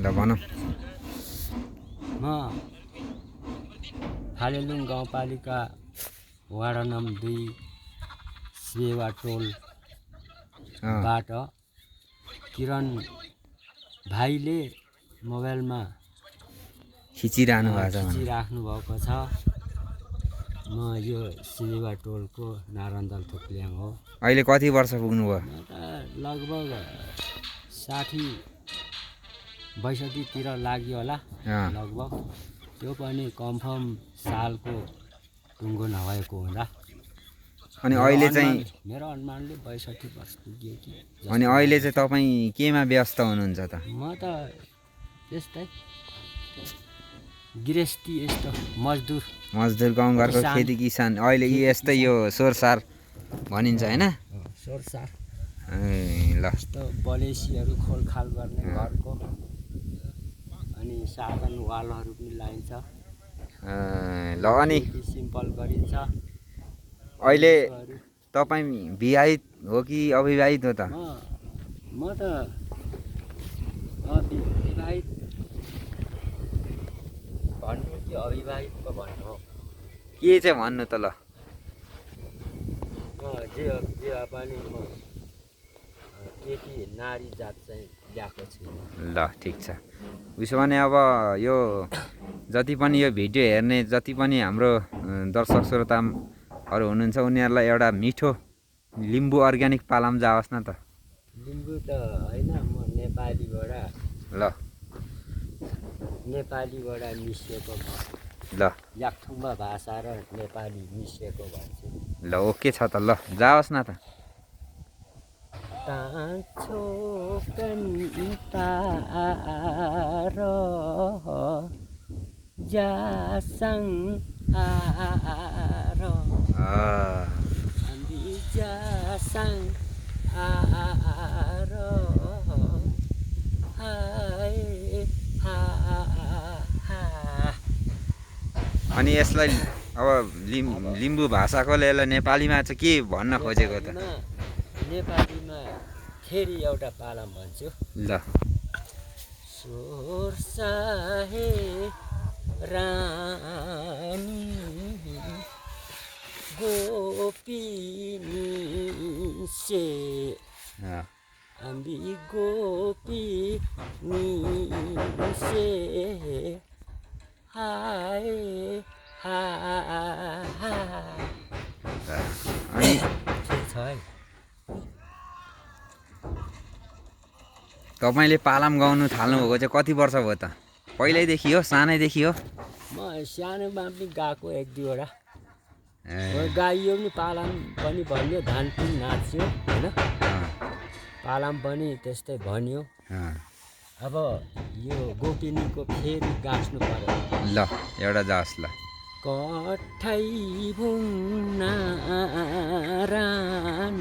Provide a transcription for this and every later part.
ल भन। म फालेलुङ गाउँपालिका वडा नम्बर 2 सेवा टोलबाट किरण भाइले मोबाइलमा खिचिरहनु भएको छ भने खिचिराख्नु भएको छ। म यो सेवा टोलको नारायणदल थुक्ल्याङ हो। अहिले कति वर्ष पुग्नुभयो? म त लगभग 60-62तिर लाग्यो होला लगभग। त्यो पनि कन्फर्म सालको टुङ्गो नभएको हुँदा। अनि अहिले चाहिँ मेरो अनुमानले 62 वर्ष पुग्यो कि। अनि अहिले चाहिँ तपाईँ केमा व्यस्त हुनुहुन्छ त? म त त्यस्तै गृहस्थी, यस्तो मजदुर गाउँघरको खेती किसान। अहिले यस्तै यो सोरसार भनिन्छ होइन? सोरसार ल यस्तो बलेसीहरू खोलखाल गर्ने घरको, अनि साधन वालहरू पनि लगाइन्छ। ल अनि सिम्पल गरिन्छ। अहिले तपाईँ विवाहित हो कि अविवाहित हो त? म त विवाहित भन्नु कि अविवाहित पो भन्नु हो? के चाहिँ भन्नु त? ल जे पनि म केटी नारी जात चाहिँ ल्याएको छु। ल ठिक छ। उसो भने अब यो जति पनि यो भिडियो हेर्ने जति पनि हाम्रो दर्शक श्रोताहरू हुनुहुन्छ उनीहरूलाई एउटा मिठो लिम्बू अर्ग्यानिक पालाम जाओस् न त। लिम्बू त होइन, म नेपालीबाट मिसिएको ल याक्थुङ्बा भाषा र नेपाली मिसिएको भन्छु। ल ओके छ त। ल जाओस् न त। ताछो कन्तार जासङ आर हामी जासङ आर हाय हा। अनि यसलाई अब लिम्बू भाषाकोले यसलाई नेपालीमा चाहिँ के भन्न खोजेको त? नेपालीमा फेरि एउटा पालाम भन्छु। ल सोर्साहे रानी गोपिनी से अम्बी गोपिनी से हाय हा। अनि तपाईँले पालाम गाउनु थाल्नुभएको चाहिँ कति वर्ष भयो त? पहिल्यैदेखि हो, सानैदेखि हो? म सानोमा पनि गएको 1-2 वटा गाइयो पनि, पालाम पनि भन्यो, धान पनि नाच्यो होइन। पालाम पनि त्यस्तै भन्यो। अब यो गोपिनीको फेरि गाँच्नु पर्यो। ल एउटा जाओस्। ल कठै भुङ्ना रान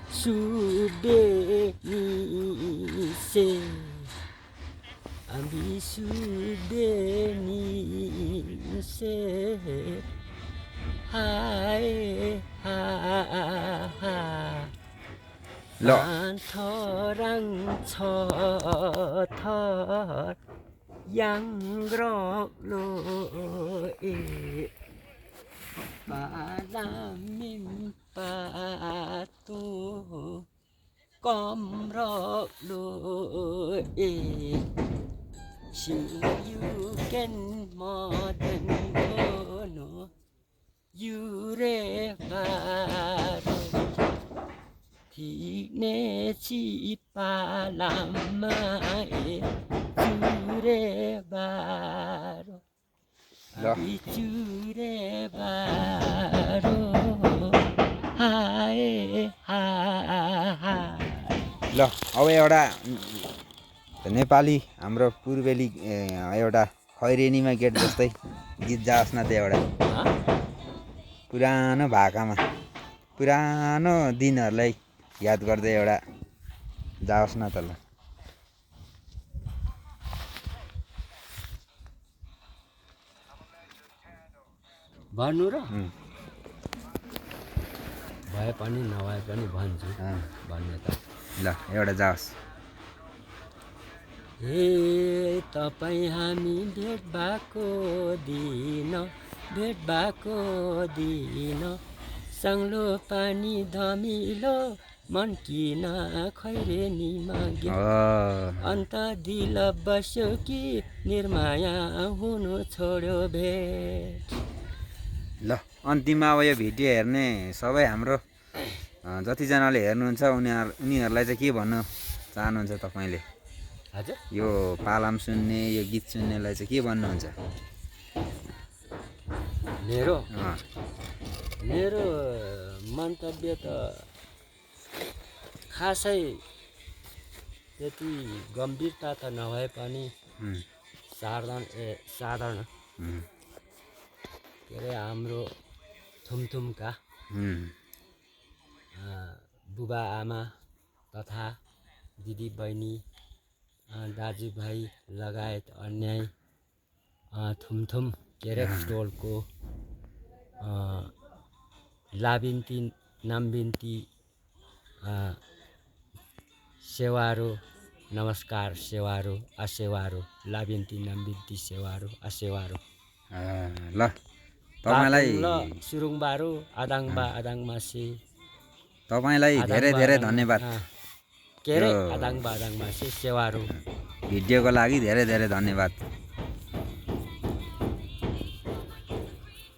सुबेनी से अम्बी सुबेनी से हाय हा। ल थराङ छ थर याङ्ग्रो ए पालामिन पातो कमरो ए सियुकेन मदन गोनो युरे बारो थिने चिपालामाए चुरे बारो चुरे बारो हाय हा। ल अब एउटा नेपाली हाम्रो पूर्वेली एउटा खैरेनीमा गेट जस्तै गीत जाओस् न त। एउटा पुरानो भाकामा पुरानो दिनहरूलाई याद गर्दै एउटा जाओस् न त। ल भन्नु र भए पनि नभए पनि भन्छु भन्ने त। ल एउटा जाओस्। हे तपाईँ हामी भेट भएको दिन सङ्लो पानी धमिलो मन किन खैरेनी माग्यो अन्त दिल बस्यो कि निर्माया हुनु छोड्यो भेट। ल अन्तिममा अब यो भिडियो हेर्ने सबै हाम्रो जतिजनाले हेर्नुहुन्छ उनीहरूलाई चाहिँ के भन्न चाहनुहुन्छ तपाईँले? हजुर यो पालाम सुन्ने यो गीत सुन्नेलाई चाहिँ के भन्नुहुन्छ? मेरो मन्तव्य त खासै त्यति गम्भीरता त नभए पनि साधारण के अरे हाम्रो थुमथुमका बुबा आमा तथा दिदी बहिनी दाजुभाइ लगायत अन्य थुमथुम के अरे टोलको लाबिन्ती नाम्बिन्ती सेवारो नमस्कार सेवारो आसेवारो लाबिन्ती नाम्बिन्ती सेवारो आसेवारो ल तपाईँलाई सुरुङबारो आदाङबा आदाङमासे तपाईँलाई धेरै धेरै धन्यवाद के अरे आदाङबा आदाङमासे सेवारो भिडियोको लागि धेरै धेरै धन्यवाद।